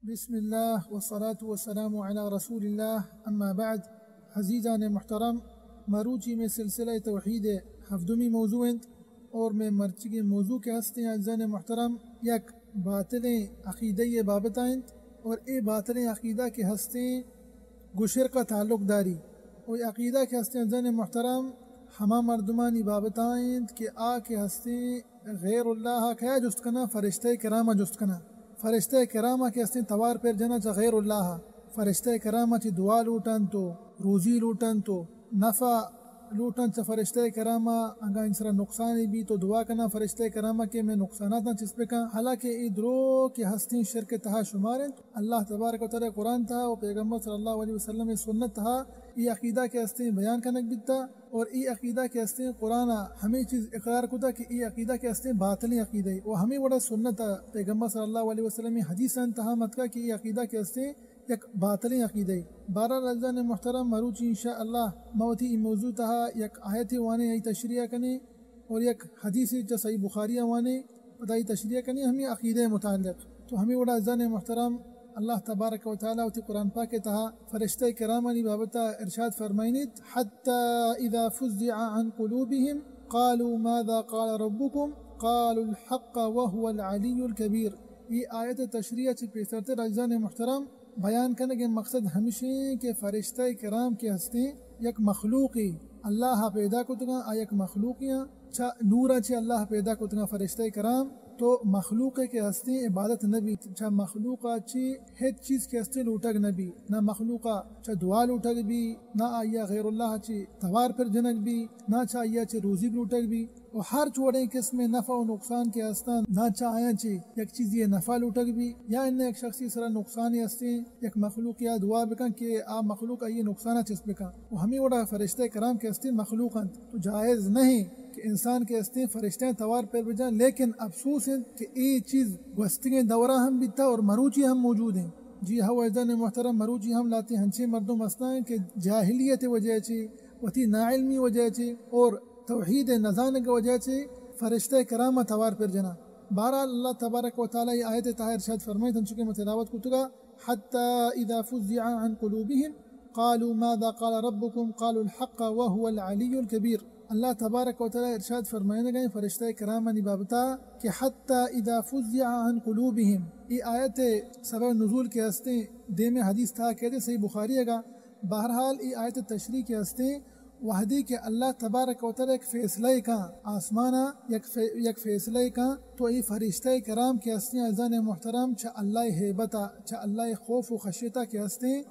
بسم اللہ والصلاة والسلام علی رسول اللہ، اما بعد۔ عزیزان محترم، مروچی میں سلسلہ توحید ہفدمی موضوع انت، اور میں مرچگی موضوع کے ہستیں عزیزان محترم یک باطلیں عقیدہ بابت انت، اور اے باطلیں عقیدہ کے ہستیں گو شرک ء تعلق داری، و اے عقیدہ کہ ہستیں عزیزان محترم ہما مردمانی بابت انت کہ آ کہ ہستیں غیر اللہ ء کیا جست کناں؟ فرشتہ کرام ء جست کناں۔ فرشتہ کرام ء کہ ہستیں توار پر جناں چہ غیر اللہ ء۔ فرشتہ کرام ء چہ دعا لوٹنت و روزی لوٹنت و نفع لوٹنت چہ فرشتہ کرام ء، انگا انسرا نقصانے بی تو دعا کناں فرشتہ کرام ء کہ میں نقصاناتاں چست بکن، حالانکہ اے درو کہ ہستیں شرک تہا شمار انت۔ اللہ تبارک و تعالی قرآن تہا و پیغمبر صلی اللہ علیہ وسلم سنت تہا اے عقیدہ کہ ہستیں بیان کنگ بیتا، اور اے عقیدہ کہ ہستیں قرآن ہمیں چیز اقرار کتا کہ اے عقیدہ کہ ہستیں باطلیں عقیدہ ہے، و ہمیں وڑا سنت پیغمبر صلی اللہ علیہ وسلم حدیث تہا متکا کہ اے عقیدہ کہ ہستیں یک باطلیں عقیدہ ہے۔ بہرحال عزیزان محترم، مروچی انشاءاللہ ما وتی اے موضوع تہا یک آیت وانے ای تشریح کنیں، اور یک حدیث چہ صحیح بخاری وانے، پدا ای تشریح کنیں ہمیں عقیدہ متعلق۔ تو ہمیں وڑا عزیزان محترم، اللہ تبارک و تعالی وتی قرآن پاک تہا فرشتہ کرامانی بابت ارشاد فرمائنیت، حتی اذا فزع عن قلوبهم قالوا ماذا قال ربكم قالوا الحق وهو العلی الكبیر۔ یہ آیت تشریح چہ پیسرتر عزیزان محترم، بیان کنگ ء مقصد ہمشیں کہ فرشتہ کرام کہ ہستیں یک مخلوقے، اللہ ء پیدا کتگاں، آ یک مخلوقے آں، چہ نور ء چہ اللہ ء پیدا کتگاں فرشتہ کرام، تو مخلوقے کہ ہستیں عبادت نہ بیت، چہ مخلوق ء چہ ہچ چیز کہ ہستیں لوٹگ نہ بی، نہ مخلوق ء چہ دعا لوٹگ بی، نہ آئی ء غیر اللہ ء چہ توار پر جنگ بی، نہ چہ آئی ء چہ روزی لوٹگ بی۔ و ہر چوڑیں قسمیں نفع و نقصان کہ ہستاں، نہ چہ آیاں چہ یک چیزی نفع لوٹگ بی، یا انہ یک شخصی سرا نقصانے ہستیں، یک مخلوق یا دعا بکن کہ آ مخلوق آئی نقصان چست بکن۔ و ہمیں وڑا فرشتہ کرام کہ ہستیں مخلوق انت، تو جائز نہیں کہ انسان کہ ہستیں فرشتہ توار پر بجان، لیکن افسوس انت کہ اے چیز گوستگیں دورا ہم بیتا اور مروچی ہم موجود ہیں۔ جی ہو عزیزان محترم، مروچی ہم لاتے ہنچیں مردم ہستاں کہ جاہلیت وجہ چہ، وتی ناعلمی وجہ چہ اور توحید نزانگ وجہ چہ فرشتہ کرام توار پر جناں۔ بہرحال اللہ تبارک و تعالی آیت تہا ارشاد فرمائیت، ہنچو کہ ما تلاوت کتگا، حتی اذا فزع عن قلوبهم قالوا ماذا قال ربكم قالوا الحق وهو العلی الكبیر۔ اللہ تبارک و تعالی ارشاد فرمائنگا ہیں فرشتہ کرامانی بابتا کہ حتی اذا فزع عن قلوبهم، یہ آیت سبب نزول کے ہستیں، دیمے حدیث تہا کہتے صحیح بخاری اگا۔ بہرحال اے آیت تشریح کہ ہستیں، وہدے کہ اللہ تبارک و تعالی یک فیصلہ کاں، آسمانا یک فی-، یک فیصلہ کاں، تو اے فرشتہ کرام کہ ہستیں عزیزان محترم چہ اللہ ہیبتا، چہ اللہ خوف و خشیتا کہ ہستیں،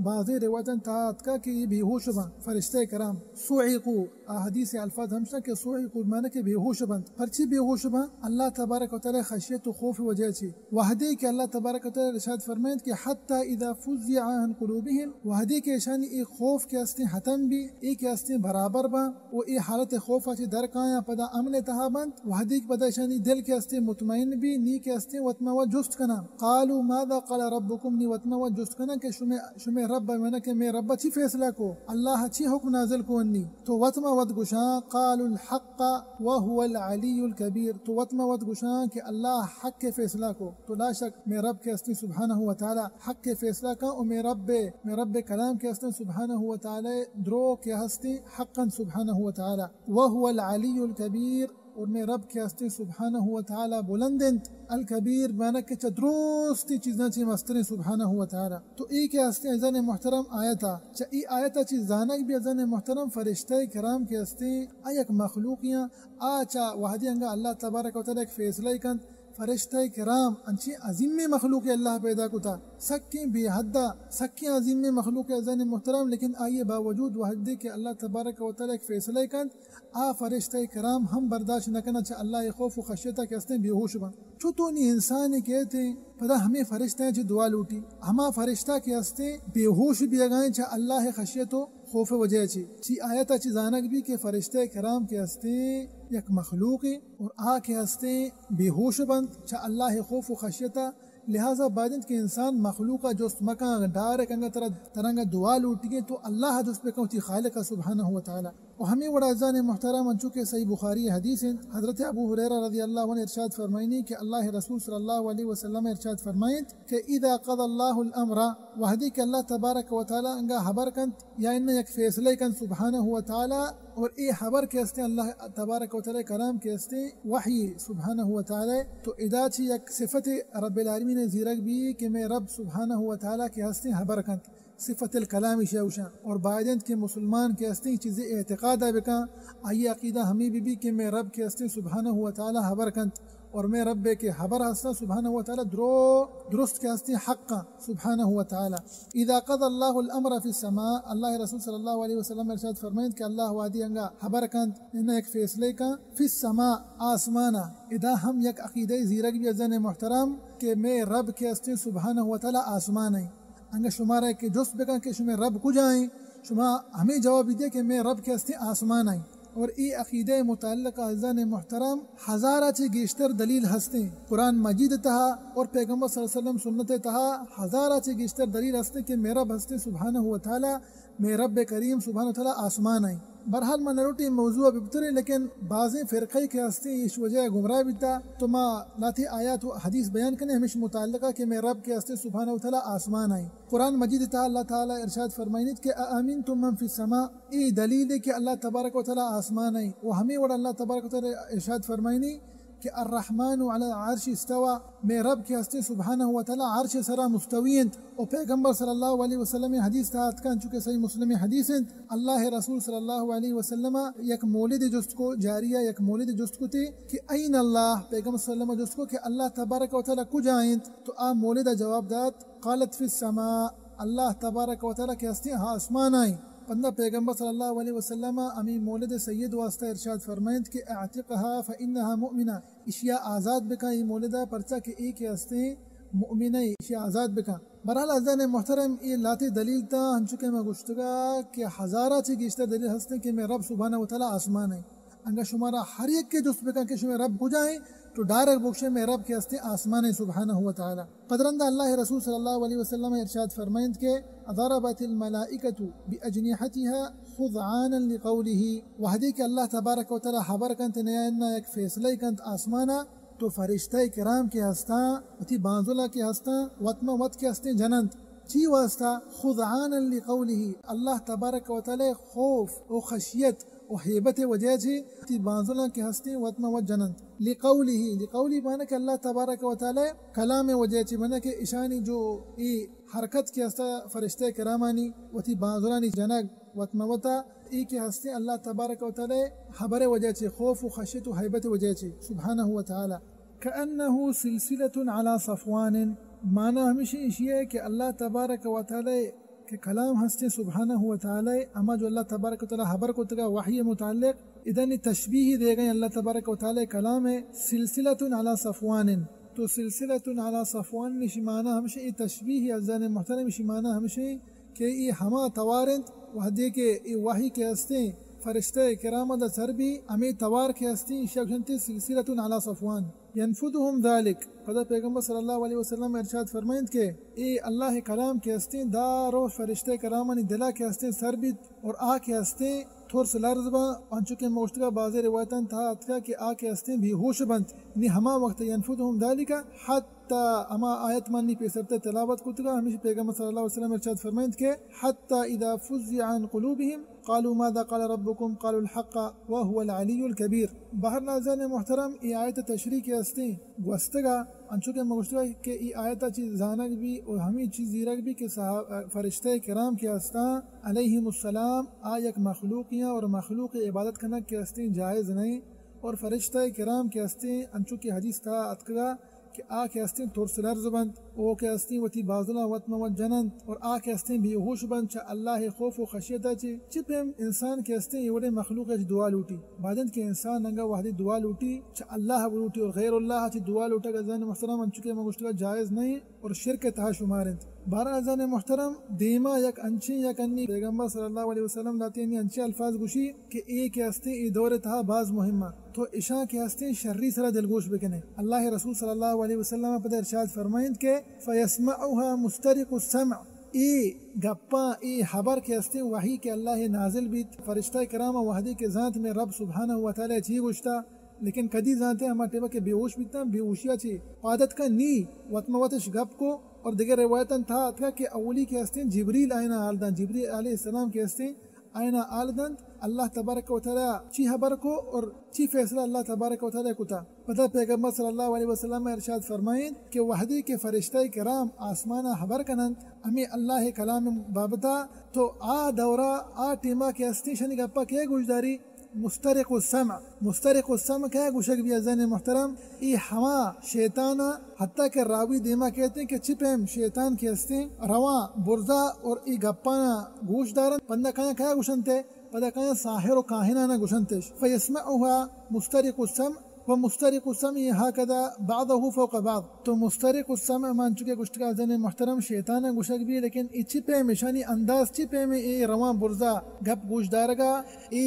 بعضی روایتاں تہا اتکا کہ اے بے ہوش باں، فرشتہ کرام صعقوا، آ حدیث الفاظ ہمشتاں کہ صعقوا معنی کہ بے ہوش بنت۔ پرچی بے ہوش باں؟ اللہ تبارک و تعالی خشیت و خوف وجہ چہ۔ وہدے کہ اللہ تبارک و تعالی ارشاد فرمائیت کہ حتی اذا فزع عن قلوبهم، وہدے کہ اشانی اے خوف کہ ہستیں ختم بی، اے کہ ہستیں برابر باں و اے حالت خوف چہ در کایاں پدا امن تہا بنت، وہدے کہ پدا اشانی دل کہ ہستیں مطمئن بی، نی کہ ہستیں وت ما وت جست کناں، قالوا ماذا قال ربكم، نی وت ما وت جست کناں کہ شمے، شمے رب، معنی کہ مے رب چی فیصلہ کو، اللہ چی حکم نازل کو انی، تو وت ما وت گوشاں، قالوا الحق وهو العلی الكبیر، تو وت ما وت گوشاں کہ اللہ حق فیصلہ کو۔ تو لا شک مے رب کہ ہستیں سبحانہ و تعالی حق فیصلہ کاں، و مے رب، مے رب کلام کہ ہستیں سبحانہ و تعالی درو کہ ہستیں حقا سبحانہ و تعالی۔ وهو العلی الكبیر، اور مے رب کہ ہستیں سبحانہ و تعالی بلند انت، الکبیر معنی کہ چہ درستی چیزاں چہ مستریں سبحانہ و تعالی۔ تو اے کہ ہستیں عزیزان محترم آیتا، چہ اے آیتا چی زانگ بی عزیزان محترم فرشتہ کرام کہ ہستیں آ یک مخلوقیاں، آ چہ وہدی انگا اللہ تبارک و تعالی یک فیصلہ کنت، فرشتہ کرام انچیں عظیمیں مخلوق اللہ پیدا کتا، سکیں بے حدا، سکیں عظیمیں مخلوق عزیزان محترم، لیکن آئی باوجود وہدے کہ اللہ تبارک و تعالی یک فیصلہ کنت، آ فرشتہ کرام ہم برداشت نہ کناں چہ اللہ خوف و خشیتا کہ ہستیں بے ہوش باں۔ چو تو نی انسانے کہتے، پدا ہمیں فرشتہ چہ دعا لوٹی، ہما فرشتہ کہ ہستیں بے ہوش بیگائیں چہ اللہ خشیت و خوف وجہ چی۔ چی آیتا چی زانگ بی کہ فرشتہ کرام کہ ہستیں یک مخلوقے اور آ کہ ہستیں بے ہوش بنت چہ اللہ خوف و خشیتا، لہذا باید انت کہ انسان مخلوقا جست مکن، ڈائریکٹ انگا ترا، ترا انگا دعا لوٹی تو اللہ جست بکن، وتی خالق سبحانہ و تعالی۔ و ہمے وڑا عزیزان محترم، انچو کہ صحیح بخاری حدیث انت، حضرت ابو ہریرہ رضی اللہ عنہ ارشاد فرمائنی کہ اللہ رسول صلی اللہ علیہ وسلم ارشاد فرمائنت کہ اذا قضى الله الامر، وہدے کہ اللہ تبارک و تعالی انگا حبر کنت یا انہ یک فیصلہ کنت سبحانہ و تعالی، اور اے حبر کہ ہستیں اللہ تبارک و تعالی کلام کہ ہستیں وحی سبحانہ و تعالی، تو ادا چی یک صفت رب العالمین زیرگ بی کہ میں رب سبحانہ و تعالی کہ ہستیں حبر کنت، صفت الکلام ایشی اوشاں۔ اور باید انت کہ مسلمان کہ ہستیں چیزے اعتقاد بکن، آئی عقیدہ ہمیں بی بی کہ میں رب کہ ہستیں سبحانہ و تعالی حبر کنت، اور میں رب کہ حبر ہستاں سبحانہ و تعالی درو درست کہ ہستیں حق سبحانہ و تعالی۔ اذا قضى الله الامر في السماء، اللہ رسول صلی اللہ علیہ وسلم ارشاد فرمائنت کہ اللہ وہدے انگا حبر کنت، انہ یک فیصلے کن، فی السماء، آسمانا۔ ادا ہم یک عقیدہ زیرگ بی عزیزان محترم کہ میں رب کہ ہستیں سبحانہ و تعالی آسمان ہیں۔ انگا شمارا کہ جست بکن کہ شمے رب کجا ہیں، شما ہمیں جواب دے کہ میں رب کہ ہستیں آسمان ہیں۔ اور اے عقیدہ متعلق عزیزان محترم ہزارہ چہ گیشتر دلیل ہستیں۔ قرآن مجید تہا اور پیغمبر صلی اللہ علیہ وسلم سنت تہا ہزارہ چہ گیشتر دلیل ہستیں کہ میں رب ہستیں سبحانہ و تعالی، میں رب کریم سبحانہ و تعالی آسمان ہیں۔ بہرحال، من نلوٹی موضوع ببتریں، لیکن بازیں فرقے کہ ہستیں ایش وجہ گمراہ بیتا، تو ما لاتے آیات و حدیث بیان کنے ہمیش متعلقہ کہ میں رب کہ ہستیں سبحانہ و تعالی آسمان ہیں۔ قرآن مجید تہا اللہ تعالی ارشاد فرمائنیت کہ اَأَمِنْتُمْ مَنْ فِي السَّمَاءِ، اے دلیل ہے کہ اللہ تبارک و تعالی آسمان ہیں۔ و ہمیں وڑ اللہ تبارک و تعالی ارشاد فرمائنی کہ الرحمن علی العرش استوى، میں رب کہ ہستیں سبحانہ و تعالی عرش سرا مستوی انت۔ و پیغمبر صلی اللہ علیہ وسلم حدیث تہا اتکا، چونکہ صحیح مسلم حدیث انت، اللہ رسول صلی اللہ علیہ وسلم یک مولد جست کو، جاریہ یک مولد جست کو تے کہ این اللہ، پیغمبر صلی اللہ علیہ وسلم جست کو کہ اللہ تبارک و تعالی کجا انت؟ تو آ مولد جواب دات، قالت فی السماء، اللہ تبارک و تعالی کہ ہستیں آسمان آئیں۔ پندا پیغمبر صلی اللہ علیہ وسلم ہمیں مولد سید واسطہ ارشاد فرمائنت کہ اعتقها فانها مؤمنہ، اشیا آزاد بکن، اے مولدہ، پرچا کہ اے کہ ہستیں مؤمنہ، اشیا آزاد بکن۔ بہرحال عزیزان محترم، اے لاتے دلیل تا، ہنچو کہ میں گشتگا کہ ہزارہ چہ گیشتر دلیل ہستیں کہ میں رب سبحانہ و تعالی آسمان ہیں۔ انگا شمارا ہر یک کہ جست بکن کہ شمے رب کجا ہیں، تو ڈائریکٹ بگشے میں رب کہ ہستیں آسمان ہیں سبحانہ و تعالی۔ پدرندہ اللہ رسول صلی اللہ علیہ وسلم ارشاد فرمائنت کہ ضربت الملائکة بأجنحتها خضعانا لقوله، وہدے کہ اللہ تبارک و تعالی حبر کنت، نیا انا یک فیصلہ کنت آسمانا، تو فرشتہ کرام کہ ہستاں، وتی بانزلا کہ ہستاں، وت ما وت کہ ہستیں جننت۔ چی واسطہ؟ خضعانا لقوله، اللہ تبارک و تعالی خوف و خشیت و ہیبت وجہ چی وتی بانزلا کہ ہستیں وت ما وت جننت۔ لقوله، لقوله معنی کہ اللہ تبارک و تعالی کلام وجہ چی، معنی کہ اشانی جو ای حرکت کہ ہستا فرشتہ کرامانی وتی بانزلانی جنگ وت ما وتا، ای کہ ہستیں اللہ تبارک و تعالی حبر وجہ چی، خوف و خشیت و ہیبت وجہ چی سبحانہ و تعالی۔ کأنه سلسلة على صفوان، معنی ہمیشی اشی ہے کہ اللہ تبارک و تعالی کہ کلام ہستیں سبحانہ و تعالی، اما جو اللہ تبارک و تعالی حبر کتگا وحی متعلق، ادانی تشبیہ دے گئے اللہ تبارک و تعالی کلام ہے، سلسلة على صفوان۔ تو سلسلة على صفوان اشی معنی ہمشی، ای تشبیہ عزیزان محترم اشی معنی ہمشی کہ ای ہما توار انت، وہدے کہ ای وحی کہ ہستیں فرشتہ کرام دا سر بی، ہمیں توار کہ ہستیں، اشیا گوشنت سلسلة على صفوان۔ ينفذهم ذلك، پدا پیغمبر صلی اللہ علیہ وسلم ارشاد فرمائنت کہ اے اللہ کلام کہ ہستیں، دا روح فرشتہ کرامانی دلا کہ ہستیں سر بیت اور آ کہ ہستیں ترس لرز باں، انچو کہ موشتگا بازیں روایتان تہا اتکا کہ آ کہ ہستیں بے ہوش بنت، یعنی ہما وقت ينفذهم ذلك حتى، ہما آیت من نی پیسرتے تلاوت کتگا، ہمیشی پیغمبر صلی اللہ علیہ وسلم ارشاد فرمائنت کہ حتى إذا فزع عن قلوبهم قالوا ماذا قال ربكم قالوا الحق وهو العلي الكبير۔ بہر نازان محترم، ای آیت تشریح کہ ہستیں گوستگا، انچو کہ مگوشتگا کہ ای آیت چی زانگ بی و ہمیں چیز زیرگ بی کہ صحاب-، فرشتہ کرام کہ ہستاں علیہم السلام، آ یک مخلوقیاں اور مخلوق عبادت کنگ کہ ہستیں جائز نہیں، اور فرشتہ کرام کہ ہستیں انچو کہ حدیث تہا اتکگا کہ آ کہ ہستیں ترس لرز بنت، او کہ ہستیں وتی بازلاں وت مہ وت جننت، اور آ کہ ہستیں بے ہوش بنت چہ اللہ خوف و خشیت ء چہ۔ چہ پیم انسان کہ ہستیں اے وڑیں مخلوق ء چہ دعا لوٹی؟ باید انت کہ انسان انگا وہدے دعا لوٹی، چہ اللہ بلوٹی، اور غیر اللہ ء چہ دعا لوٹگ عزیزان محترم انچو کہ ما گوشتگا جائز نہیں اور شرک ء تہا شمار انت۔ بہرحال عزیزان محترم، دیما یک انچیں یک انی پیغمبر صلی اللہ علیہ وسلم داتی انی انچیں الفاظ گوشی کہ اے کہ ہستیں اے دور ء تہا باز مہم ء۔ تو اشاں کہ ہستیں شری سرا دلگوش بکنے۔ اللہ رسول صلی اللہ علیہ وسلم پدا ارشاد فرمائنت کہ فیسمعها مسترق السمع، اے گپاں، اے حبر کہ استیں وحی کہ اللہ نازل بیت، فرشتہ کرام وہدے کہ زانت میں رب سبحانہ و تعالی چی گوشتا، لیکن کدی زانتے؟ ہما ٹیما کہ بے ہوش بیتاں، بے ہوشیا چی پادت کا نی، وت ما وتش گپ کو۔ اور دگہ روایتاں تھا اتکا کہ اولی کہ استیں جبریل آئینا حال داں، جبریل علیہ السلام کہ استیں آئینا حال دنت، اللہ تبارک و تعالی چی حبر کو اور چی فیصلہ اللہ تبارک و تعالی کتا۔ پدا پیغمبر صلی اللہ علیہ وسلم ارشاد فرمائیں کہ وہدے کہ فرشتہ کرام آسمانا حبر کننت ہمیں اللہ کلام بابتا، تو آ دورا، آ ٹیما کہ استیں شنی گپا کہ گوشداری، مسترق السمع۔ مسترق السمع کئے گوشگ بی عزیزان محترم؟ اے ہما شیطان، حتی کہ راوی دیما کہتے ہیں کہ چی پیم شیطان کہ استیں رواں برزا اور اے گپانا گوش دارن، پندا کایاں کئے گوشنتے؟ پدا کایاں ساحر و کاہنانا گوشنتش۔ فیسمعها مسترق السمع و مسترق السمع هكذا بعضه فوق بعض۔ تو مسترق السمع مان چکے گوشتگا عزیزان محترم شیطان گوشگ بی، لیکن اے چی پیم، اشانی انداز چی پیم اے رواں برزا گپ گوش دارگا؟ اے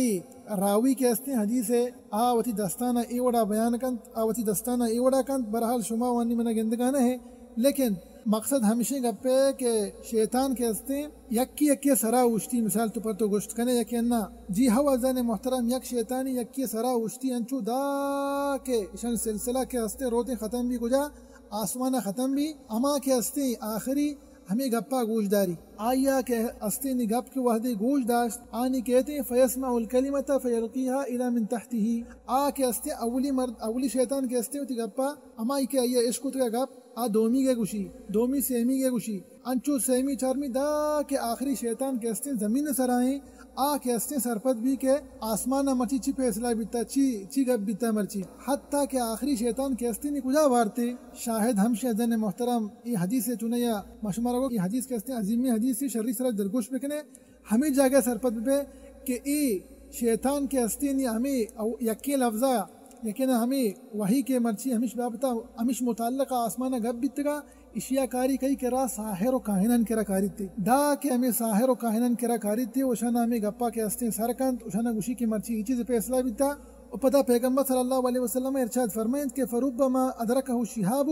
راوی کہ استیں حدیث ء، آ وتی دستان ء اے وڑا بیان کنت، آ وتی دستان ء اے وڑا کنت، بہرحال شما وانی منا گندگا نہ ہے، لیکن مقصد ہمشیں گپ ء کہ شیطان کہ استیں یکی یکی سرا اوشتی، مثال تو پر تو گوشت کنے یکی انا، جی ہو عزیزان محترم، یک شیطانی یکی سرا اوشتی انچو دا کہ اشان سلسلہ کہ استیں روتیں ختم بی کجا، آسمان ختم بی، اما کہ استیں آخری ہمے گپا گوش داری۔ آئیا کہ استیں نی گپ کہ وہدے گوش داشت، آنی کہتے فیسمع الکلمۃ فیلقیها الی من تحتہ۔ آ کہ استیں اولی مرد، اولی شیطان کہ استیں وتی گپا، ہمائی کہ آئیا اشکتگا گپ، آ دومی گے گوشی، دومی سیمی گے گوشی، انچو سیمی چارمی دا کہ آخری شیطان کہ استیں زمین سرائیں، آ کہ استیں سرپد بی کہ آسمان ء مرچی چی فیصلہ بیتا، چی، چی گپ بیتا مرچی۔ حتی کہ آخری شیطان کہ استیں نی کجا وارتے، شاہد ہمشی عزیزان محترم، اے حدیث چونیا ما شمارا گو، اے حدیث کہ استیں عظیمی حدیث، شری سرا دلگوش بکنے، ہمے جاگہ سرپد بے کہ اے شیطان کہ استیں نی ہمے او یکیں لفظا، یکیں نہ ہمے وحی کہ مرچی ہمش بابتا، ہمش متعلق آسمان گپ بیتگا، اشیا کاری کئی کرا ساحر و کاہنان کرا کاریتے۔ دا کہ ہمے ساحر و کاہنان کرا کاریتے، وشانا ہمے گپا کہ استیں سر کنت، وشانا گوشی کہ مرچی ای چیز فیصلہ بیتا۔ و پدا پیغمبر صلی اللہ علیہ وسلم ارشاد فرمائنت کہ فربما ادرکہ الشہاب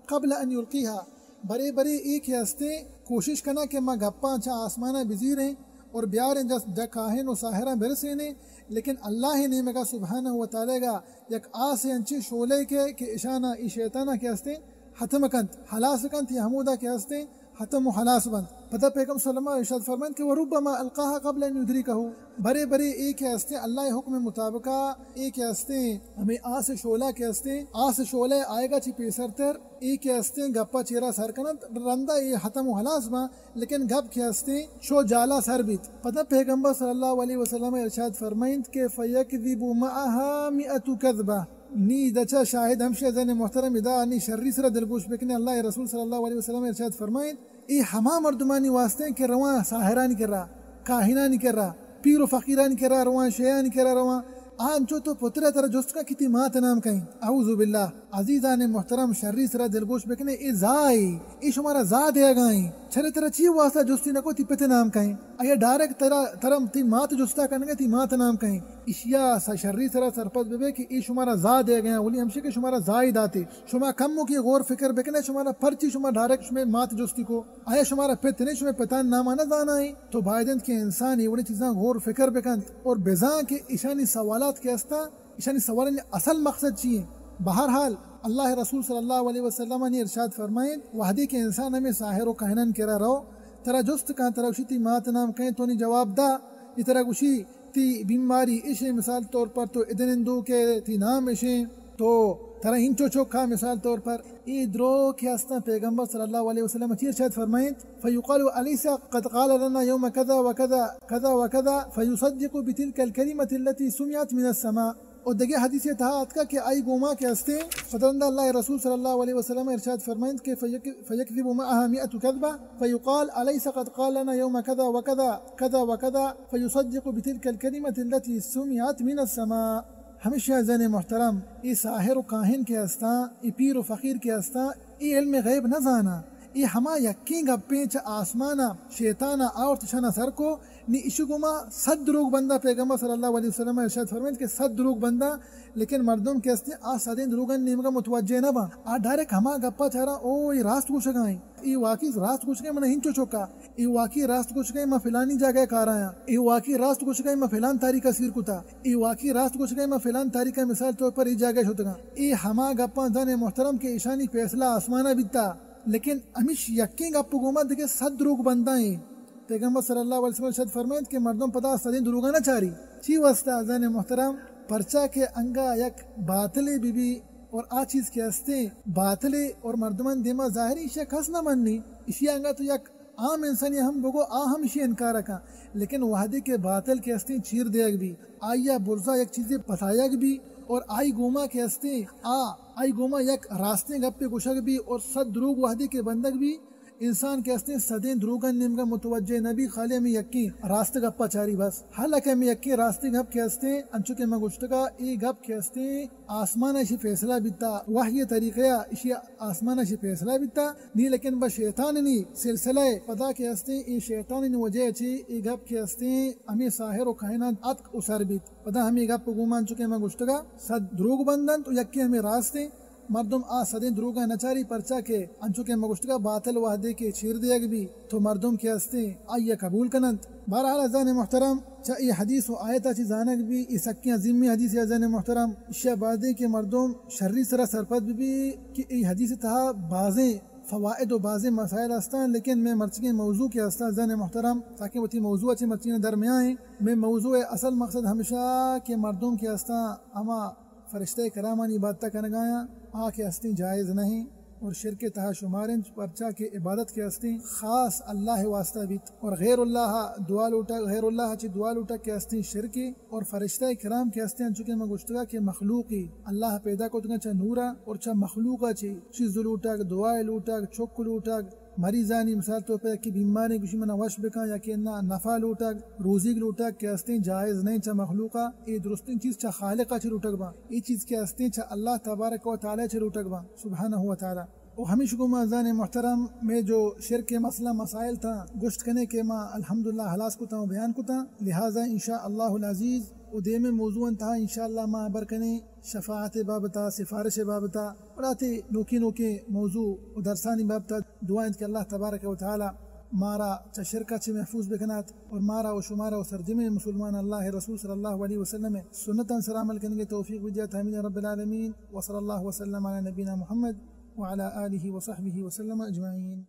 قبل ان یلقیها، برے برے اے کہ استیں کوشش کنا کہ ما گپاں چہ آسمانا بزیریں اور بیاریں جس جا کاہن و ساحراں برسینیں، لیکن اللہ نیمگا سبحانہ و تعالی گا یک آسے انچیں شعلے کہ، کہ اشانا ای شیطانا کہ استیں ختم کنت، ہلاس کنت، یا ہمودا کہ استیں ختم و ہلاس بنت۔ پدا پیغمبر صلی اللہ علیہ وسلم ارشاد فرمائنت کہ وربما القاها قبل ان یدرکه، برے برے اے کہ استیں اللہ حکم مطابقا اے کہ استیں ہمیں آس شعلہ کہ استیں، آس شعلہ آئیگا چی پیسر تر اے کہ استیں گپا چیرا سر کننت، رندا اے ختم و ہلاس باں، لیکن گپ کہ استیں شو جالا سر بیت۔ پدا پیغمبر صلی اللہ علیہ وسلم ارشاد فرمائنت کہ فیکذب معها مئة کذبہ۔ نی دچا شاہد ہمشی عزیزان محترم، ادا نی شری سرا دلگوش بکنے، اللہ رسول صلی اللہ علیہ وسلم ارشاد فرمائنت، اے ہما مردمانی واسطے کہ رواں ساحرانی کرا، کاہنانی کرا، پیر و فقیرانی کرا، رواں شیعانی کرا رواں، آ انچو تو پترے ترا جست کن کہ تی مات نام کئیں۔ اعوذ باللہ۔ عزیزان محترم، شری سرا دلگوش بکنے، اے زائی، اے شمارا زا دیگائیں۔ چرے ترا چی واسطہ جستی نکو تی پت نام کئیں؟ اگہ ڈائریکٹ ترا، ترا تی مات جستا کنگے، تی مات نام کئیں؟ اشیا س-، شری سرا سرپد ببے کہ اے شمارا زا دیگائیں، اولی ہمشی کہ شمارا زائی داتے۔ شما کموکے غور فکر بکنے، شمارا پرچی شما ڈائریکٹ شمے مات جستی کو؟ آیا شمارا پت نہیں، شمے پتان ناما نہ زانائیں؟ تو باید انت کہ انسان اے وڑیں چیزاں غور فکر بکنت اور بزاں کہ اشانی سوالات کہ استاں، اشانی سوالانی اصل مقصد چی ہیں۔ بہرحال، اللہ رسول صلی اللہ علیہ وسلم نے ارشاد فرمائیں، وہدے کہ انسان ہمیں ساحر و کاہنان کرا رو، ترا جست کن، ترا گوشی تی مات نام کئیں، تو نی جواب دا، یہ ترا گوشی تی بیماری اشیں، مثال طور پر تو ادنندو کہ تی نام اشیں، تو ترا انچو چکا، مثال طور پر اے دروہ کہ استاں، پیغمبر صلی اللہ علیہ وسلم چی ارشاد فرمائیں، فیقال الیس قد قال لنا یوم کذا و کذا، کذا و کذا، فیصدق بتلک الکلمۃ التی سمعت من السماء۔ اور دگہ حدیث تہا اتکا کہ آئی گوما کہ استیں، خداوند اللہ رسول صلی اللہ علیہ وسلم ارشاد فرمائیں کہ فیک-، فیکذب معها مئة کذبہ، فیقال الیس قد قال لنا یوم کذا و کذا، کذا و کذا، فیصدق بتلک الکلمۃ التی سمعت من السماء۔ ہمیشہ زن محترم، اے ساحر و کاہن کہ استاں، اے پیر و فقیر کہ استاں، اے علم غیب نہ زاناں، اے ہما یکیں گپیں چہ آسمان ءَ شیطان ءَ آورت اشان ءَ سر کو، نی ایشی گوما صد دروگ بنداں۔ پیغمبر صلی اللہ علیہ وسلم ارشاد فرمائیت کہ صد دروگ بنداں، لیکن مردم کہ ہستیں آ صدیں دروگانی نیمگا متوجہ نہ باں، آ ڈائریکٹ ہما گپا چاراں، او اے راست گوشگا ایں، اے واقعی راست گوشگا ایں، من ہنچو چکا، اے واقعی راست گوشگا ایں، من فلانی جاگہ کارایاں، اے واقعی راست گوشگا ایں، من فلان تاریخ سیر کتا، اے واقعی راست گوشگا ایں، من فلان تاریخ مثال طور پر اے جاگہ شتگاں۔ اے ہما گپاں زن محترم کہ ایشانی فیصلہ آسمانا بیتا۔ لیکن ہمیش یکیں گپ گوما دگہ صد دروگ بنداں ایں۔ پیغمبر صلی اللہ علیہ وسلم ارشاد فرمائیت کہ مردم پدا صدیں دروگا نہ چاری۔ چی واسطہ زن محترم؟ پرچا کہ انگا یک باطلے بہ بی اور آ چیز کہ ہستیں باطلے اور مردمان دیما ظاہری، ایشی کس نہ منی، ایشی انگا تو یک عام انسانی ہم بگو، آ ہم ایشی انکار کن، لیکن وہدے کہ باطل کہ ہستیں چیر دیگ بی، آئی ء برزا یک چیزے پتایگ بی اور آئی گوما کہ ہستیں آ، آئی گوما یک راستیں گپے گوشگ بی اور صد دروگ وہدے کہ بندگ بی، انسان کہ ہستیں صدیں دروگانی نیمگا متوجہ نہ بی، خالی ہمیں یکیں راست گپا چاری بس۔ حالانکہ ہمیں یکیں راستیں گپ کہ ہستیں، انچو کہ من گوشتگا، اے گپ کہ ہستیں آسمان ء ایشی فیصلہ بیتا، وحی طریقہ ء ایشی آسمان ء ایشی فیصلہ بیتا، نی لیکن بہ شیطانانی سلسلہ ء پدا کہ ہستیں اے شیطانانی وجہ ء چہ اے گپ کہ ہستیں ہمے ساحر و کاہناں اتک و سر بیت۔ پدا ہمے گپ گوما انچو کہ من گوشتگا صد دروگ بندنت و یکے ہمے راستیں۔ مردم آ صدیں دروگاں نچاری، پرچا کہ انچو کہ من گوشتگا باطل وہدے کہ چیر دیگ بی تو مردم کہ ہستیں آئی ء قبول کننت۔ بہرحال عزیزان محترم، چہ اے حدیث و آیت ء چہ زانگ بی، اے سکیں عظیمیں حدیثے عزیزان محترم، اشیا بایدیں کہ مردم شری سرا سرپد بہ بی کہ اے حدیث تہا بازیں فوائد و بازیں مسائل ہستاں، لیکن مئے مرچگیں موضوع کہ ہستاں عزیزان محترم، تاکہ وتی موضوع ء چہ مرچی در میائیں، مئے موضوع ء اصل مقصد ہمیشہ کہ مردم کہ ہستاں ہما فرشتہ کرامانی عبادت کنگایاں، آ کہ ہستیں جائز نہیں اور شرک تہا شمار انت، پرچا کہ عبادت کہ ہستیں خاص اللہ واسطہ بیت اور غیر اللہ دعا لوٹا، غیر اللہ چہ دعا لوٹا کہ ہستیں شرک اور فرشتہ کرام کہ ہستیں انچو کہ من گوشتگا کہ مخلوقی اللہ پیدا کتگا چہ نورا اور چہ مخلوقا چہ چیز لوٹگ، دعا لوٹگ، چک لوٹگ، مریضانی مثال طور پر یکے بیماریں گوشی منا وش بکن، یا کہ نا نفع لوٹگ، روزیگ لوٹگ کہ ہستیں جائز نہیں چہ مخلوقا، اے درستیں چیز چہ خالقا چہ لوٹگ باں، اے چیز کہ ہستیں چہ اللہ تبارک و تعالی چہ لوٹگ باں سبحانہ و تعالی۔ و ہمیش گوما عزیزان محترم، مئے جو شرک مسئلہ مسائل تاں گوشت کنے کہ ما الحمدللہ ہلاس کتاں و بیان کتاں، لہذا انشاءاللہ العزیز و دیمے موضوع انتہا انشاءاللہ ما ہبر کنیں شفاعت بابتا، سفارش بابتا، اور آتے نوکیں نوکیں موضوع و درسانی بابتا۔ دعا انت کہ اللہ تبارک و تعالی مارا چہ شرکا چہ محفوظ بکنات اور مارا و شمارا و سرجمیں مسلمان اللہ رسول صلی اللہ علیہ وسلم سنتاں سر عمل کنگے توفیق بدیات۔ آمین رب العالمین۔ وصلی اللہ وسلم علی نبینا محمد وعلی آلہ وصحبہ وسلم اجمعین۔